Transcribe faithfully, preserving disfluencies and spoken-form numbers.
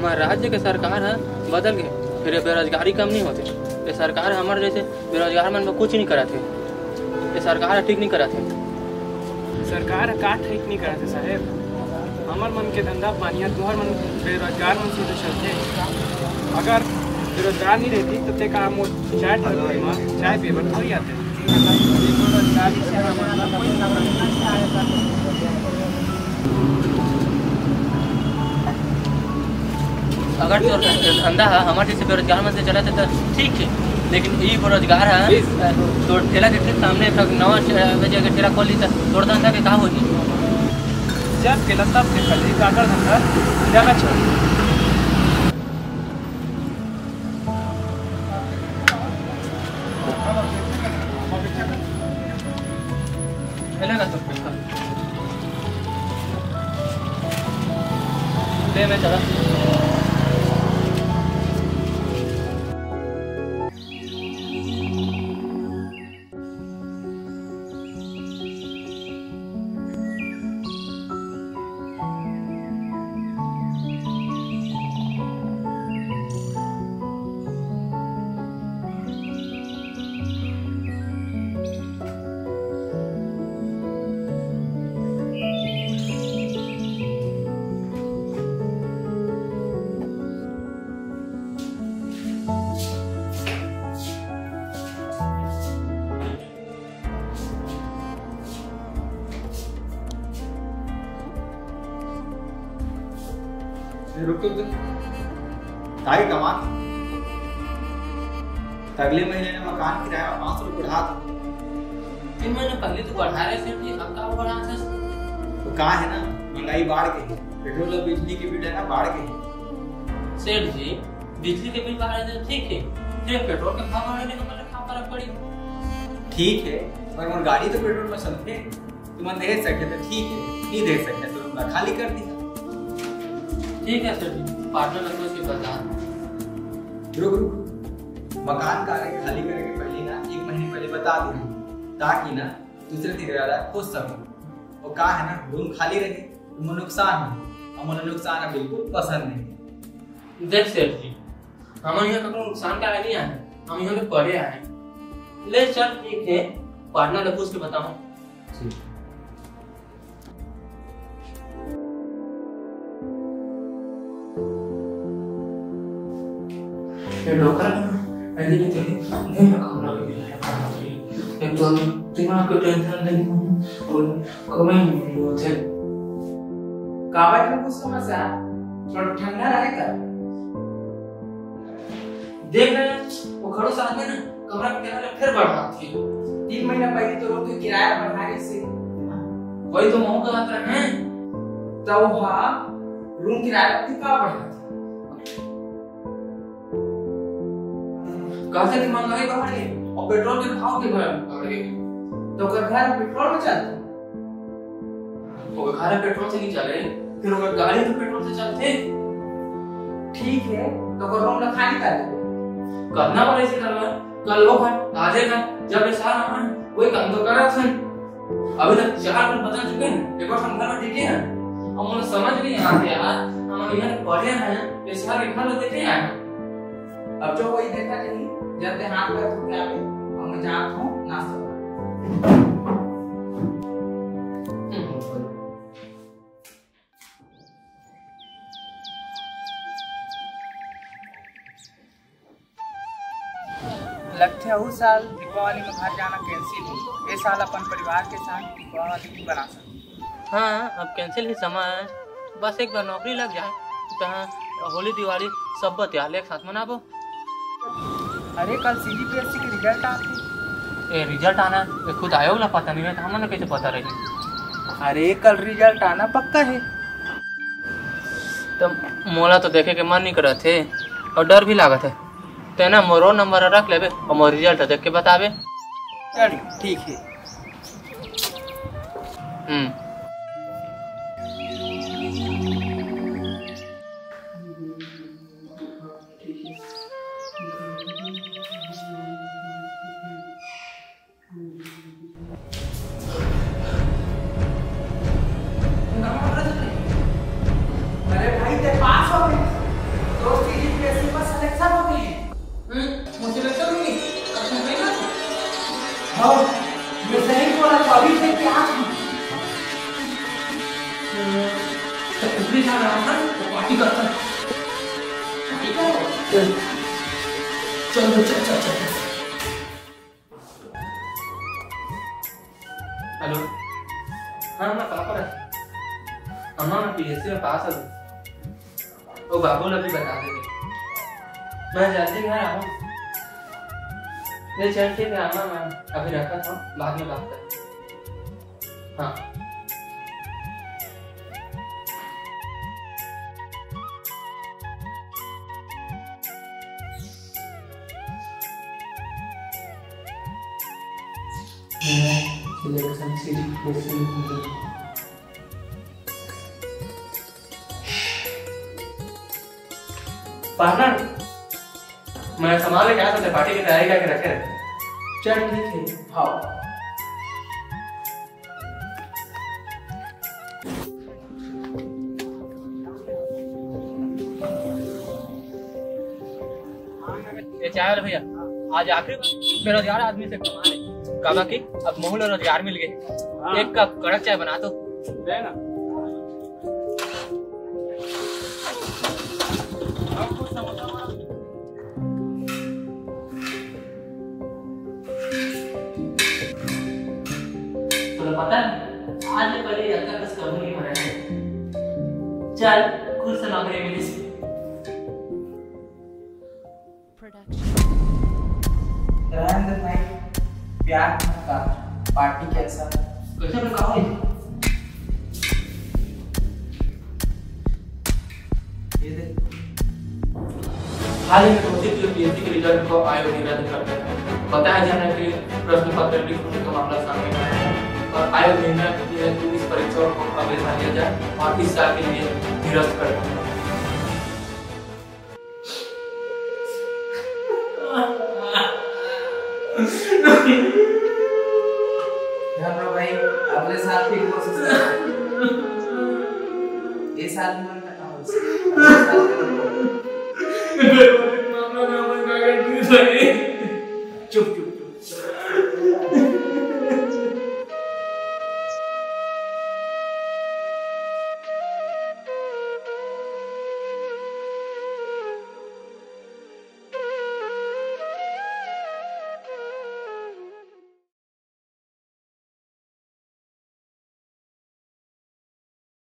हमर राज्य के सरकार ह बदल गे, फिर ये बेरोजगारी कम नहीं होते। ये सरकार हमर जैसे बेरोजगार मन बर कुछ नहीं करत हे। ये सरकार ठीक नहीं करत हे। सरकार ह का ठीक नहीं करत हे साहेब? हमर मन के धंधा पानी ह तुहर मन बेरोजगार मन से तो चलथे। अगर बेरोजगार नहीं रहती तो ते का मोर चाय टपरी म चाय पीए बर थोड़ी आते? अगर तोर धंधा ह हमर जैसे बेरोजगार मन से चलत हे त ठीक हे, लेकिन ई बेरोजगार ह, अ, तोर ठेला के ठीक सामने एक ठो नवा च-, बजे के ठेला खोली त तोर धंधा के का होही? जब के लत्ता से खाली काकर धंधा जाना चाहिए। चलेगा तो पैसा। ले, मैं चला। रुक, रुक, रुक। ताई कमान। अगले महीने ना मकान किराया पाँच सौ रुपये बढ़ा दो। तीन महीने पहले तो बढ़ा रहे थे, अब का बढ़ा था? तो का है ना, महंगाई बढ़ गई, पेट्रोल और बिजली के बिल है ना, बढ़ गई। सेठ जी, बिजली के बिल बढ़ा रहे थे, ठीक है, फिर पेट्रोल के भाव बढ़ने का मतलब का फर्क पड़ी? ठीक है, पर वो गाड़ी तो पेट्रोल में चलते हैं। तुमन दे सके तो ठीक है, नहीं दे सके तो रूम ला खाली कर दिया। ठीक है सर जी, पार्टनर लखनऊ से बता। रुक, रुक। मकान का खाली करे के पहले ना, एक महीने पहले बता दे, ताकि ना दूसरे दिन वाला खुश समझ। वो का है ना, रूम खाली रहे तो मोला नुकसान हो, और मोला नुकसान ना बिल्कुल पसंद नहीं। देख सेठ जी, हम यहाँ ककरो नुकसान के आए नहीं आए, हम यहाँ पे पढ़े आए। ले चल ठीक है, पार्टनर ला पूछ के बताओ। ठीक। ये डोकरा ना, अरे ये तो नहीं ना काम लग गया है। एक तो दिमाग को टेंशन नहीं, और कमाई नहीं होते। काबर के कुछ समस्या, थोड़ा ठंडा रहेगा। देख रहे हैं, वो खड़ूस आदमी ना कमरा के किराया फिर बढ़ा दिए। तीन महीना पहले तो रूम के किराया बढ़ा रहे से। वही तो महू का बात है। तो वहाँ रूम किराया भी का बढ़ा दिए। कहते कि महंगाई बढ़ गई और पेट्रोल के भाव भी बढ़ बढ़ गए, तो ओकर घर पेट्रोल में चलते। ओकर घर पेट्रोल से नहीं चले, फिर ओकर गाड़ी तो पेट्रोल से चलते। ठीक है, तो ओकर रूम ला खाली कर दे। करना पड़े से करवा, कल वो घर, आधे घर, जब ये सारा आना है, वही काम तो करा सन। अभी तक चार बार बदल चुके हैं, एक बार हम घर में देखे हैं। हम उन्हें समझ नहीं आते यार, हम यहाँ पढ़े हैं, ये सारे घर में देखे हैं। अब जो कोई देखा नहीं, जब ते हाथ पैर धो के आवे, अब मैं जात हूँ नाश्ता बनाने। लगथे अहू साल दीपावली में घर जाना कैंसिल हो। ए साल अपन परिवार के साथ दीपावली बना सकते। हाँ, अब कैंसिल ही समय है। बस एक बार नौकरी लग जाए, तहाँ होली दिवाली सब त्योहार एक साथ मनाबो। अरे, कल सीजीपीएससी के रिजल्ट आथे। ए, रिजल्ट आना, ए, खुद आयोग ला पता नहीं है, तो हमन ला कैसे पता रही? अरे, कल रिजल्ट आना पक्का है। तो मोला तो देखे के मन नहीं करत है और डर भी लागत है। ते ना मोर रोल नंबर रख लेबे और मोर रिजल्ट देख के बताबे। चल, ठीक है। हम्म। अरे भाई, ते पास हो गए। मैं सही बोला, तो अभी से क्या? तो कुकरी खा रहा था, तो पार्टी करता। पार्टी करो। चल, चल, चल, चल, चल। हेलो। हाँ, हाँ, कहाँ पर है? अम्मा, मैं पीएससी में पास हो गई। वो बाबू ने भी बता देंगे। मैं जल्दी घर आऊँ। नहीं, चल ठीक है अम्मा, मैं अभी रखा था, बाद में बात करते हैं। हाँ। Selection series. पार्टनर, मैं सामान लेके आया था, पार्टी की तैयारी करके रखे रहे। चल ठीक है। हाँ। ये चाय वाला भैया, आज आखिरी बेरोजगार आदमी से कमा ले। काबर कि अब महू ल रोजगार मिल गए। हाँ। एक कप कड़क चाय बना तो। दे ना। अब कुछ समोसा बना। तुला पता है, आज ले पहले इतना कष्ट कभी नहीं भरा है। चल, खुद से नौकरी मिली। Production। रहने दे भाई, प्यार का पार्टी कैसा? कैसे बताओ? ये देख। हाल ही में घोषित हुए पीएससी के रिजल्ट को आयोग ने रद्द कर दिया। बताया जा रहा है कि प्रश्न पत्र लीक होने का मामला सामने आया है और आयोग ने निर्णय किया है कि इस परीक्षा को अगले साल लिया जाए और इस साल के लिए निरस्त कर दिया। ध्यान रहो भाई, अगले साल की कोशिश करो। ये साल भी मन करना हो। चुप, चुप।